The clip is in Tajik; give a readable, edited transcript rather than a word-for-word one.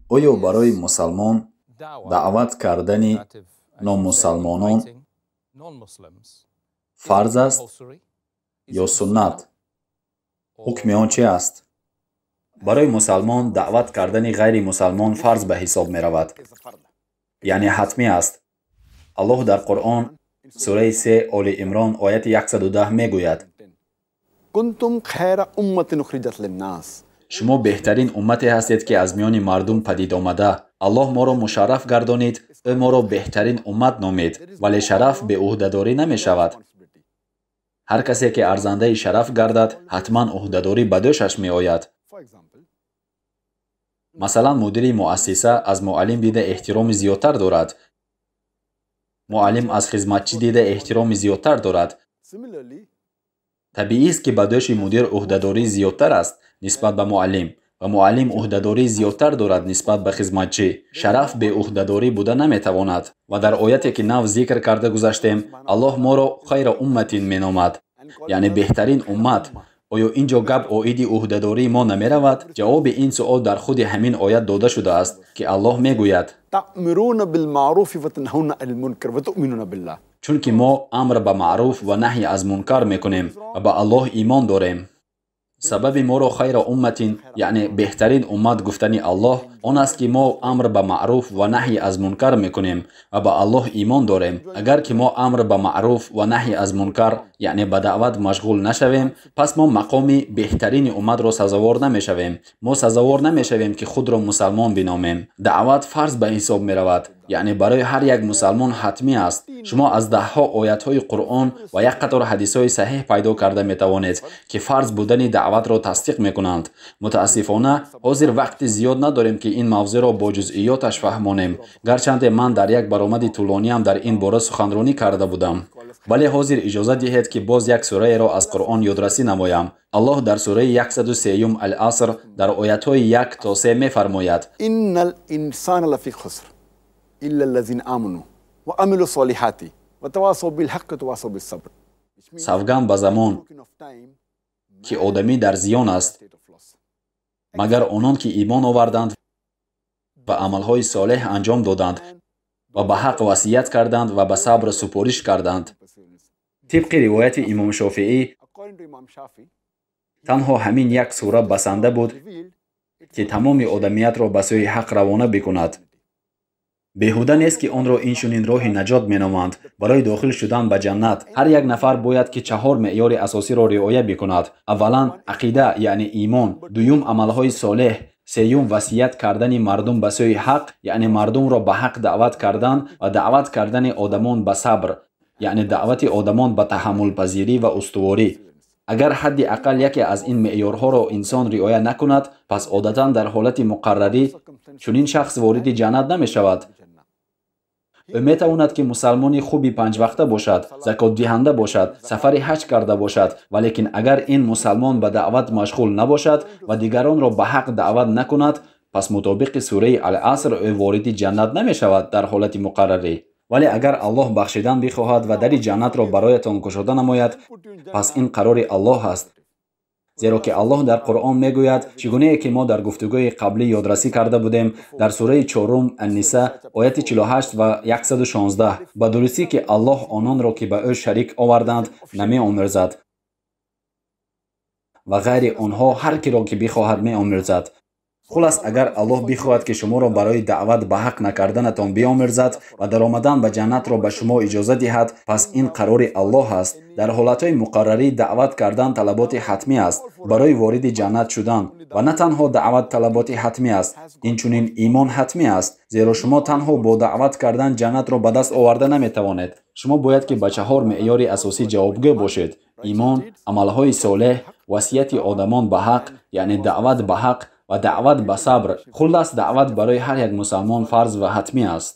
Оё барои мусалмон даъват кардани номусалмонон фарз аст ё суннат? Ҳукми он чи аст? Барои мусалмон даъват кардани ғайри мусалмон фарз ба ҳисоб меравад, яъне ҳатмӣ аст. Аллоҳ дар Қуръон, сураи 3, Оли Имрон, ояти 110 мегӯяд: шумо беҳтарин уммате ҳастед, ки аз миёни мардум падид омада. Аллоҳ моро мушарраф гардонид, ӯ моро беҳтарин уммат номид, вале шараф беӯҳдадорӣ намешавад. Ҳар касе ки арзандаи шараф гардад, ҳатман ӯҳдадорӣ ба дӯшаш меояд. Масалан, мудири муассиса аз муаллим дида эҳтироми зиёдтар дорад. Муаллим аз хизматчӣ дида эҳтироми зиёдтар дорад. Табиист, ки ба дӯши мудир ӯҳдадорӣ зиёдтар аст нисбат ба муаллим, ва муаллим ӯҳдадорӣ зиёдтар дорад нисбат ба хизматчӣ. Шараф беӯҳдадорӣ буда наметавонад. Ва дар ояте, ки нав зикр карда гузаштем, Аллоҳ моро хайра умматин меномад, яъне беҳтарин уммат. Оё ин ҷо гап оиди ӯҳдадории мо намеравад? Ҷавоби ин суол дар худи ҳамин оят дода шудааст, ки Аллоҳ мегӯяд: чунки мо амр ба маъруф ва наҳй аз мункар мекунем ва ба Аллоҳ имон дорем. Сабаби моро хайра умматин, яъне беҳтарин уммат гуфтани Аллоҳ он аст, ки мо амр ба маъруф ва наҳй аз мункар мекунем ва ба Аллоҳ имон дорем. Агар ки мо амр ба маъруф ва наҳй аз мункар, яъне ба даъват машғул нашавем, пас мо мақоми беҳтарини умматро сазовор намешавем. Мо сазовор намешавем, ки худро мусалмон биномем. Даъват фарз ба ҳисоб меравад, яъне барои ҳар як мусалмон ҳатмӣ аст. Шумо аз даҳҳо оятҳои Қуръон ва як қатор ҳадисҳои саҳеҳ пайдо карда метавонед, ки фарз будани даъватро тасдиқ мекунанд. Мутаассифона, ҳозир вақти зиёд надорем, ки ин мавзӯъро бо ҷузъиёташ фаҳмонем, гарчанде ман дар як баромади тӯлониам дар ин бора суханронӣ карда будам. Вале ҳозир иҷоза диҳед, ки боз як сураеро аз Қуръон ёдрасӣ намоям. Аллоҳ дар сураи 103 Ал-Аср дар оятҳои 1 то 3 мефармояд: савганд ба замон, ки одамӣ дар зиён аст, магар онон ки имон оварданд ва амалҳои солеҳ анҷом доданд ва ба ҳақ васият карданд ва ба сабр супориш карданд. Тибқи ривояти имом Шофеӣ, танҳо ҳамин як сура басанда буд, ки тамоми одамиятро ба сӯи ҳақ равона бикунад. Беҳуда нест, ки онро инчунин роҳи наҷот меноманд. Барои дохил шудан ба ҷаннат ҳар як нафар бояд ки 4 меъёри асосиро риоя бикунад. Аввалан, ақида, яъне имон. Дуюм, амалҳои солеҳ. Сеюм, васият кардани мардум ба сӯи ҳақ, яъне мардумро ба ҳақ даъват кардан ва даъват кардани одамон ба сабр, яъне даъвати одамон ба таҳаммулпазирӣ ва устуворӣ. Агар ҳадди ақал яке аз ин меъёрҳоро инсон риоя накунад, пас одатан дар ҳолати муқаррарӣ чунин шахс вориди ҷаннат намешавад. Ӯ метавонад, ки мусалмони хуби панҷвақта бошад, закотдиҳанда бошад, сафари ҳаҷ карда бошад, валекин агар ин мусалмон ба даъват машғул набошад ва дигаронро ба ҳақ даъват накунад, пас мутобиқи сураи Ал-Аср ӯ вориди ҷаннат намешавад дар ҳолати муқаррарӣ. Вале агар Аллоҳ бахшидан бихоҳад ва дари ҷаннатро бароятон кушода намояд, пас ин қарори Аллоҳ аст. Зеро ки Аллоҳ дар Қуръон мегӯяд, чӣ гунае ки мо дар гуфтугӯи қаблӣ ёдрасӣ карда будем, дар сураи 4 Ан-Ниса, ояти 48 ва 116: ба дурустӣ ки Аллоҳ ононро, ки ба ӯ шарик оварданд, намеомӯрзад ва ғайри онҳо ҳар киро ки бихоҳад меомӯрзад. Хулас, агар Аллоҳ бихоҳад, ки шуморо барои даъват ба ҳақ накарданатон биомӯрзад ва даромадан ба ҷаннатро ба шумо иҷоза диҳад, пас ин қарори Аллоҳ аст. Дар ҳолатҳои муқаррарӣ даъват кардан талаботи ҳатмӣ аст барои вориди ҷаннат шудан. Ва на танҳо даъват талаботи ҳатмӣ аст, инчунин имон ҳатмӣ аст, зеро шумо танҳо бо даъват кардан ҷаннатро ба даст оварда наметавонед. Шумо бояд ки ба 4 меъёри асосӣ ҷавобгӯ бошед: имон, амалҳои солеҳ, васияти одамон ба ҳақ, яъне даъват ба ҳақ, ва даъват ба сабр. Хуллас, даъват барои ҳар як мусалмон фарз ва ҳатмӣ аст.